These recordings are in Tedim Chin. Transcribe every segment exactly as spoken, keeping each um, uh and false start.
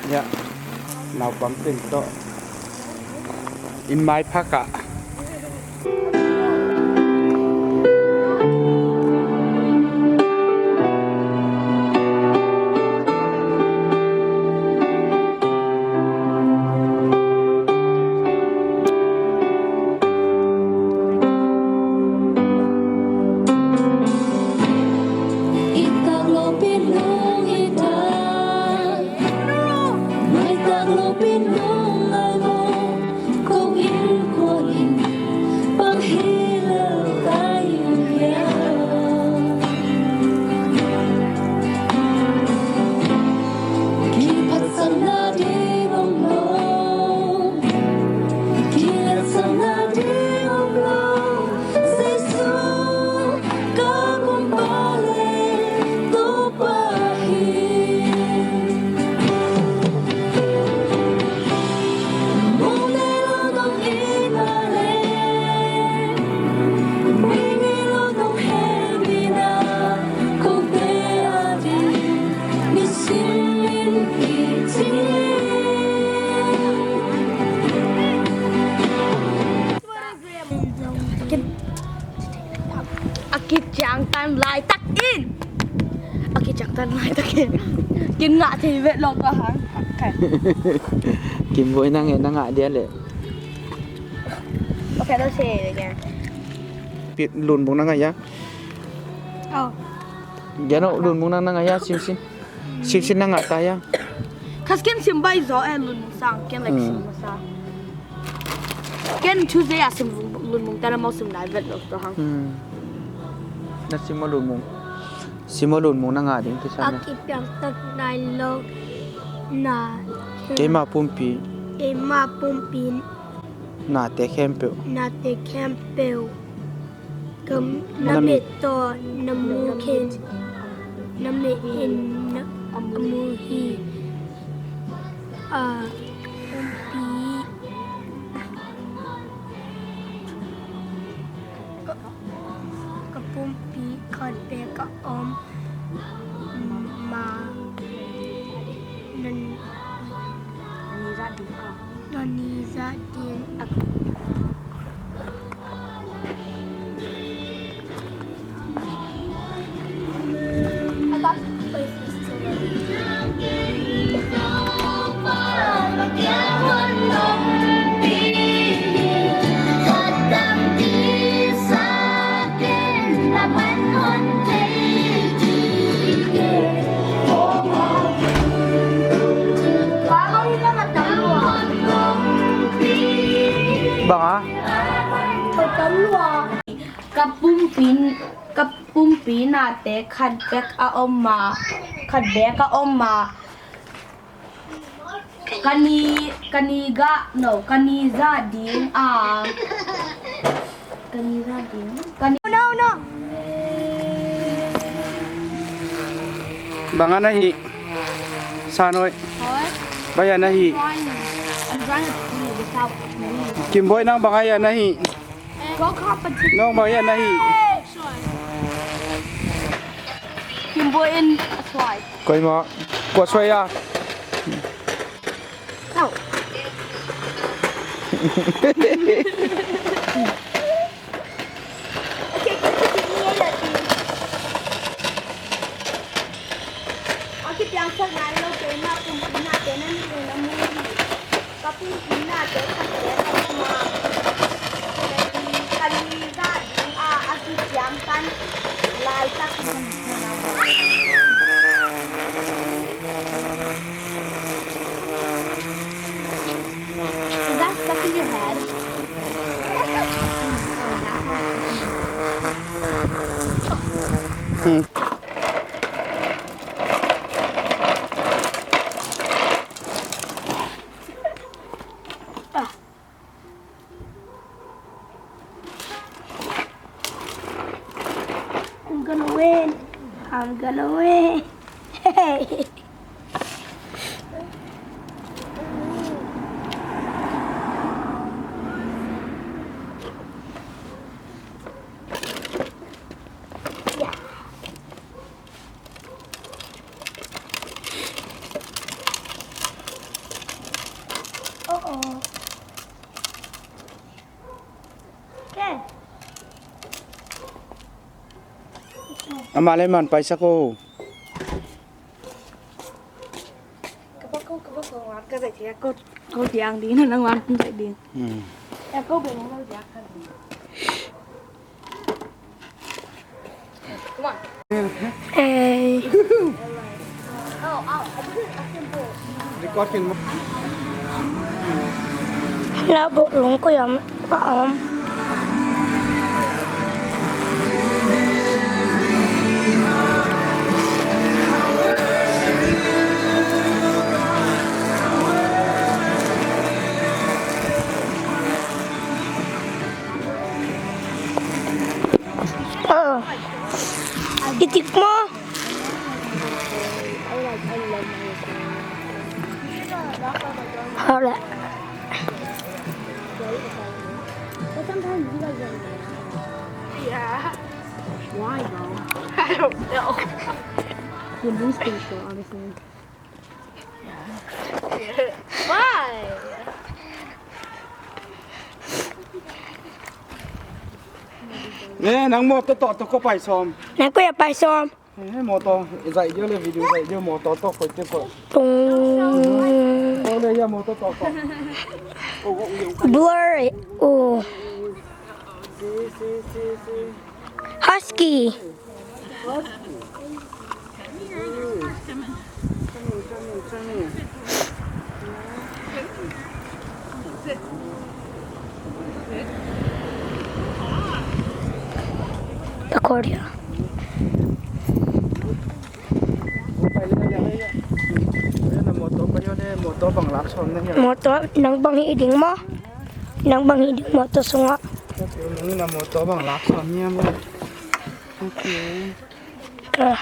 Hiah naupang ten tawh inn mai phak ah. A kiciangtan laitak in. A kiciangtan laitak in. Kin ngah thei vet lo ka hang. Kim Boy, nang e, na ngah dia le. Okay, let's say it again. Lunmung na ngah ia? Oh. Lunmung na ngah ia, simsim. Simsim na ngah ta ia. Kas ken sim bai zo e, lunmung sang ken like sim masa. Ken Tuesday a sim lunmung ta na mau sim nai vet lo to hang. Na sim lunmung. Sim lunmung na ngah ding kisa na. A kipiang tak nai lo na. Keima pumpi. Keima pumpi. Nate khempeuh. Nate khempeuh. Kam na mit tawh na mu khin, na mit in na mu hi. A pumpi, ka, ka pumpi khat bek a om ma. Nan ni za ding a. Nan ni za ding a. Bang a? Ka pumpi, ka pumpi nate khat bek a om ma, khat bek a om ma. Ka ni, ka ni gah, no, ka ni za ding a. Ka ni za ding. Ka ni. No, no. Bang a na hi? Sanoi. Hoi. Bang a na hi? Fine. I'm trying to clean this out. Kim Boy, nang bang a na hi? Nong bang a na hi? Kim Boy in a suai. Koi ma, kua suai a? Au. A kipiangsak nai lo keima pumpi nate na ni in a mu hi. Ka pumpi nate khat bek a om a. Ka ni za ding a, a kiciangtan laitak in. Is that stuck in your head? Hmm. I'm gonna win. I'm gonna win. Hey. Yeah. Amah le man paisak o. Ka bak ko, ka bak ko, ngat ka zaih thei a ko, ko diang ding na, nang wan pun zaih ding. Hmm. Ya ko beng lo diak ka ding. Come on. Hey. Lah buk lung ko yam ka om. Ơ. Kitik mo. Hau leh. Yeah. Why, bro? I don't know. You're lose control, honestly. Why? Eh, nang mawtaw tawh tawh ko pai sawm. Nang koi a pai sawm. Eh, mawtaw, zaih deuh le video zaih deuh mawtaw tawh koi te koi. Tung. Koi le ya mawtaw tawh koi. Blur it. Oh. Si, si, si, si. Husky. Takoria. Mawtaw nang bang hi ding maw? Nang bang hi ding mawtaw sungah? Nang na mawtaw bang lak sawm hiam? Okay. Ah.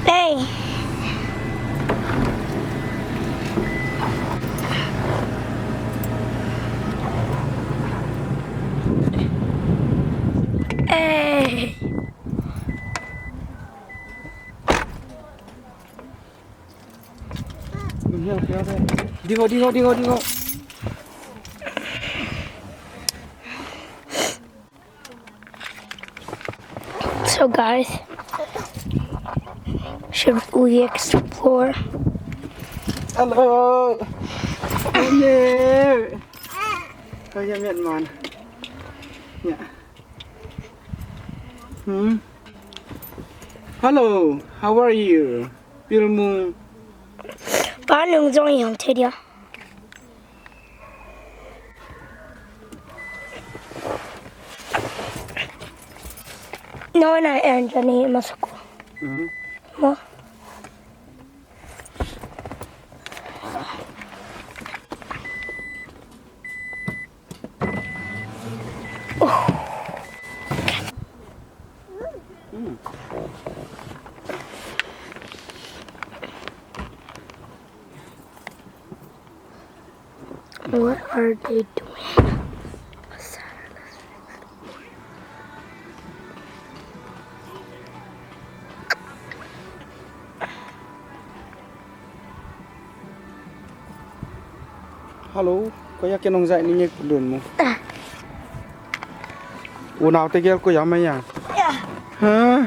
Hey. Hey. Digo, digo, digo, digo. So guys, should we explore? Hello. Hello. Kau ya miat man. Ya. Hmm. Hello, how are you? Pilmung. Pa nung zong i hong thei dia. No, na en jani masako. Mhm. Mo. What are they doing? Hello, koi a ke nong zaih ni ngei kudun mu. Ah. Unau tegel koi a mai a? Yeah. Huh?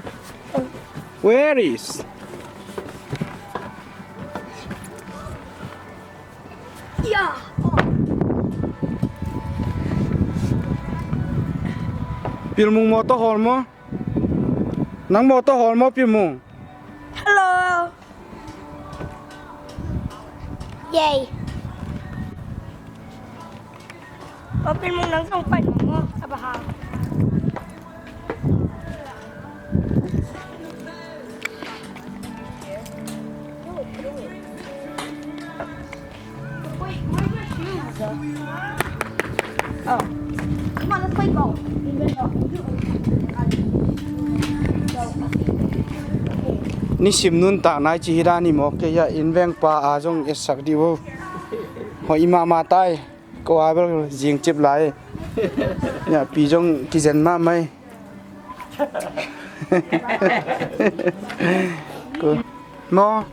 Where is? Yeah. Pilmung mawtaw hawl maw? Nang mawtaw hawl maw, Pilmung? Hello. Yay. Aw, Pilmung nang zong pai maw? Abraham. Nisim nuntak nai ci hi dan hi mawk kei a, inn veng pa a zong etsak dih uh. Hoih mahmah tai. Ko a bel zing cip lai. Ya, pi zong kizen mahmah hi. Ko. Mo.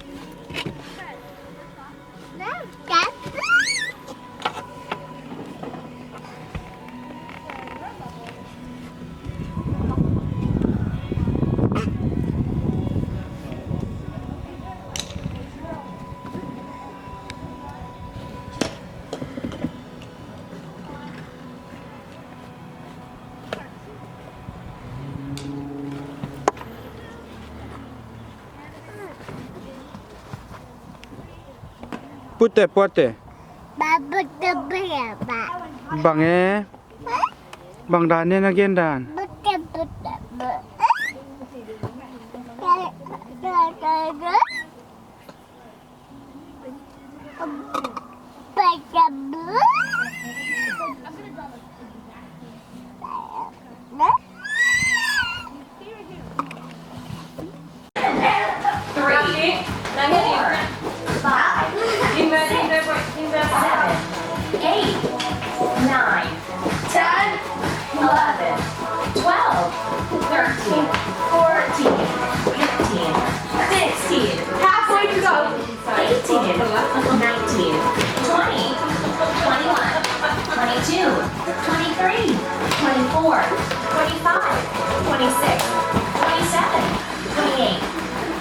Pute, pute. Ba, pute, pute, ba. Bang e. Bang dan e na gen dan. Pute, pute, ba. Three, four, five, six, seven, eight, nine, ten, eleven, twelve, thirteen, fourteen, fifteen, sixteen, halfway to go. Eighteen, nineteen, twenty, twenty-one, twenty-two, twenty-three, twenty-four, twenty-five, twenty-six, twenty-seven, twenty-eight,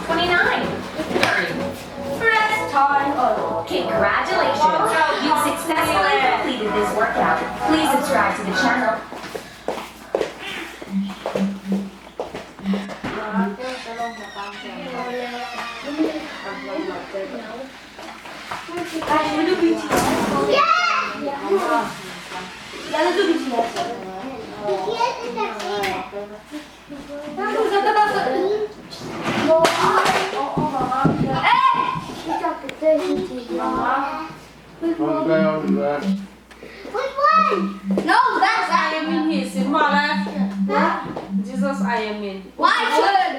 twenty-nine, thirty. Rest time. Congratulations. You successfully completed this workout. Please subscribe to the channel. No, that's I am in his in my life. Jesus, I am in. Why should